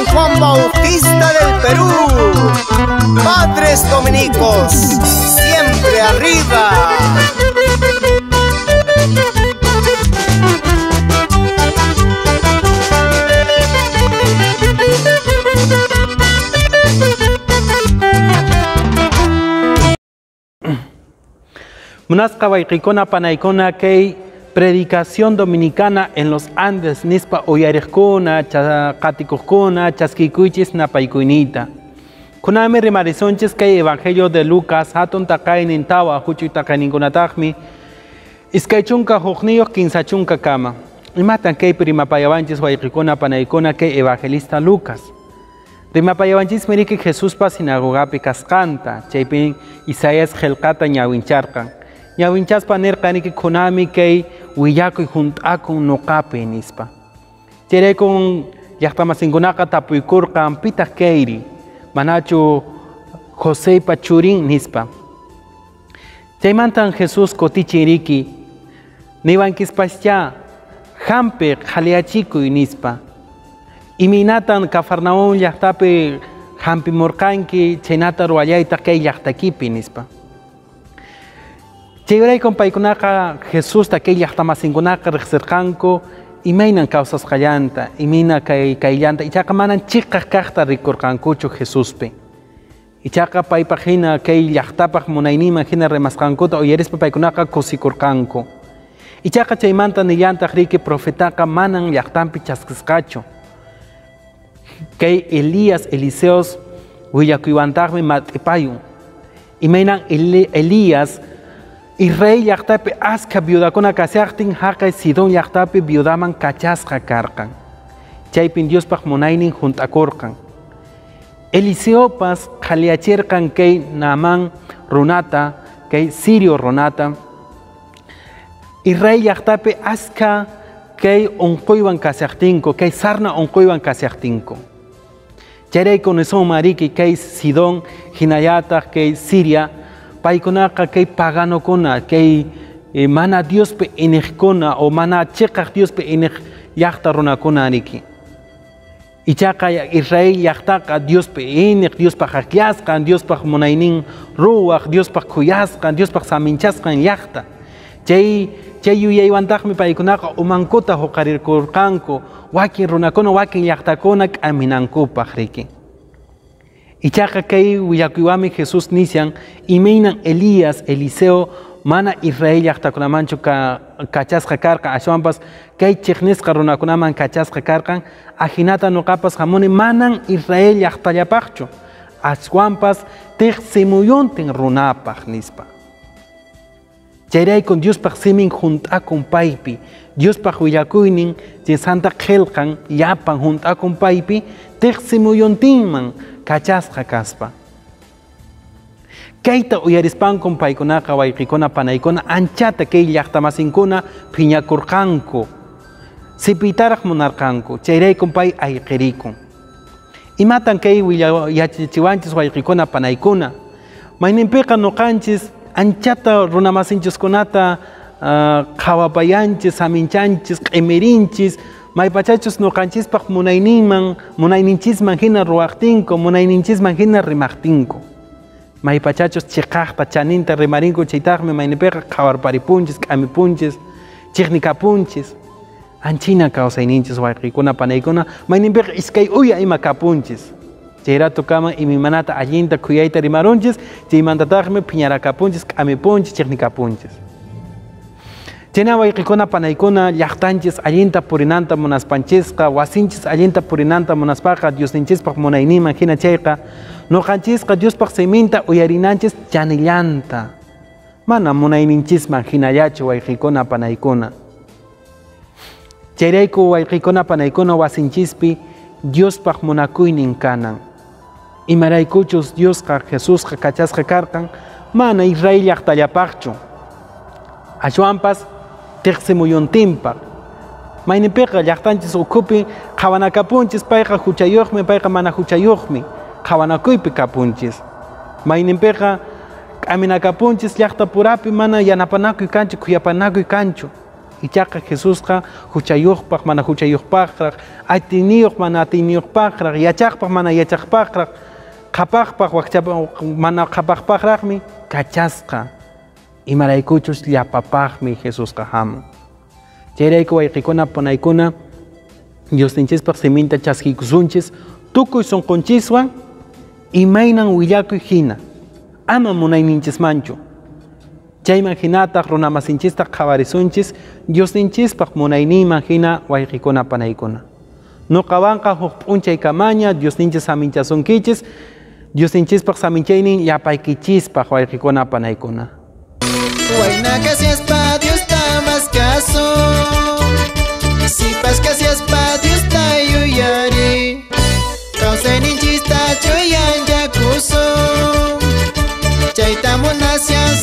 San Juan Bautista del Perú. Padres Dominicos, siempre arriba. Munasqa wayqikuna panaykuna kay predicación dominicana en los Andes nispa uyariqkuna qatikuqkuna chaskikuychis napaykuynita. Kunami rimarisonchis kay Evangelio de Lucas hatun taqaynin tawa huchuy taqayninkunataqmi 21 15 kama. Imatan kaypi rimapayawanchis wayqikuna panaykuna kay evangelista Lucas. Rimapayawanchismi riki Jesuspa sinagogapi kasqanta chaypin Isaías qillqata ñawincharqan. Ñawinchaspa nirqan riki kunami kay willakuy hunt'akun nuqapi nispa. Chayraykun llaqtamasinkunaqa tapuykurqan pitaq kayri manachu Joseypa churin nispa. Chaymantan Jesús kutichin riki niwankispascha hampi qhaliyachikuy nispa. Imaynatan Cafarnaúm llaqtapi hampimurqanki chaynata ruwallaytaq kay llaqtakipi nispa. Chayraykun paykunaqa Jesusta kay llaqtamasinkunaqa riqsirqanku imaynan kawsasqallanta, imayna kayllanta, ichaqa manan chiqaq kaqta rikurqankuchu Jesuspi. Ichaqa paypaq hina kay llaqtapaq munayninman hina rimasqankuta uyarispa paykunaqa kusikurqanku. Ichaqa chaymanta nillantaq riki profetaqa manan llaqtanpi chaskisqachu. Kay Elías, Eliseos willakuywantaqmi mat'ipayun. Imaynan Elías Israel llaqtapi askha viudakuna kashaqtin haqay Sidón llaqtapi viudaman kachasqa karqan. Chaypin Diospaq munaynin hunt'akurqan. Eliseopas qhaliyachirqan kay Naamán runata, kay Sirio runata. Israel llaqtapi askha kay unquywan kashaqtinku, kay sarna unquywan kashaqtinku. Chayrayku nisunman riki kay Sidón hinallataq kay Siria paykunaqa kay paganokuna, kay mana Diospi iniqkuna o mana chiqaq Diospi iniq llaqta runakuna riki. Ichaqa Israel llaqtaqa Diospi iniq, Diospaq akllasqan, Diospaq munaynin ruwaq, Diospaq khuyasqan, Diospaq saminchasqan llaqta. Chay yuyaywantaqmi paykunaqa umankuta huqarirkurqanku wakin runakuna wakin llaqtakuna k'aminankupaq riki. Ichaqa kay willakuywanmi Jesús nishan imaynan Elías, Eliseo mana Israel llaqtakunamanchu kachasqa karqan, ashwanpas kay chiqnisqa runakunaman kachasqa karqan, ajinata nuqapas hamuni manan Israel llaqtallapaqchu, ashwanpas tiqsimuyuntin runapaq nispa. Chayraykun Diospaq simin hunt'akun paypi, Diospaq willakuynin chay Santa Qillqan llapan hunt'akun paypi tiqsimuyuntinman kachasqa kaspa. Kayta uyarispankun paykunaqa wayqikuna panaykuna anchata kay llaqtamasinkuna phiñakurqanku, sipiytaraq munarqanku, chayraykun pay ayqirikun. Imatan kay yachachiwanchis wayqikuna panaykuna? Mayninpiqa nuqanchis anchata runamasinchiskunata qhawapayanchis, saminchanchis, q'imirinchis, maypachachus nuqanchispaq munayninman, munayninchisman hina ruwaqtinku, munayninchisman hina rimaqtinku. Maypachachus chiqaqta chaninta rimarinku chaytaqmi mayninpiqa qhawarparipunchis, k'amipunchis, chiqnikapunchis. Anchina kawsayninchis wayqikuna panaykuna, mayninpiqa iskay uya ima kapunchis. Chayratu kama imaymanata allinta khuyayta rimarunchis, chaymantataqmi phiñarakapunchis, k'amipunchis, chiqnikapunchis. Chayna wayqikuna panaykuna llaqtanchis allinta purinanta munaspanchisqa, wasinchis allinta purinanta munaspaqa Diosninchispaq munayninman hina chayqa, nuqanchisqa Diospaq siminta uyarinanchis chanillanta. Mana munayninchisman hinallachu wayqikuna panaykuna. Chayrayku wayqikuna panaykuna wasinchispi Diospaq munakuynin kanan. Imaraykuchus Diosqa Jesusqa kachasqa karqan mana Israel llaqtallapaqchu, ashwanpas tiqsimuyuntinpaq. Mayninpiqa llaqtanchis ukhupi qhawanakapunchis, payqa huchayuqmi, payqa mana huchayuqmi, qhawanakuypi kapunchis. Mayninpiqa k'aminakapunchis llaqtapurapi mana yanapanakuy kanchu, khuyapanakuy kanchu. Ichaqa Jesusqa huchayuqpaq mana huchayuqpaqraq, atiyniyuq mana atiyniyuqpaqraq, yachaqpaq mana yachaqpaqraq, qhapaqpaq wakchapaq mana qhapaqpaqraqmi kachasqa. Imaraykuchus llapapaqmi Jesusqa hamun. Chayrayku wayqikuna panaykuna Diosninchispaq siminta chaskiykusunchis tukuy sunqunchiswan imaynan willakuy hina, ama munayninchismanchu. Chayman hinataq runamasinchista qhawarisunchis Diosninchispaq munayninman hina wayqikuna panaykuna. Nuqawanqa huk p'unchay kamaña Diosninchis saminchasunkichis, Diosninchispaq saminchaynin llapaykichispaq wayqikuna panaykuna. Wayna kasiaspa Diosta maskasun, sipas kasiaspa Diosta yuyari, kawsayninchista chuyanchakusun, chayta munasyan.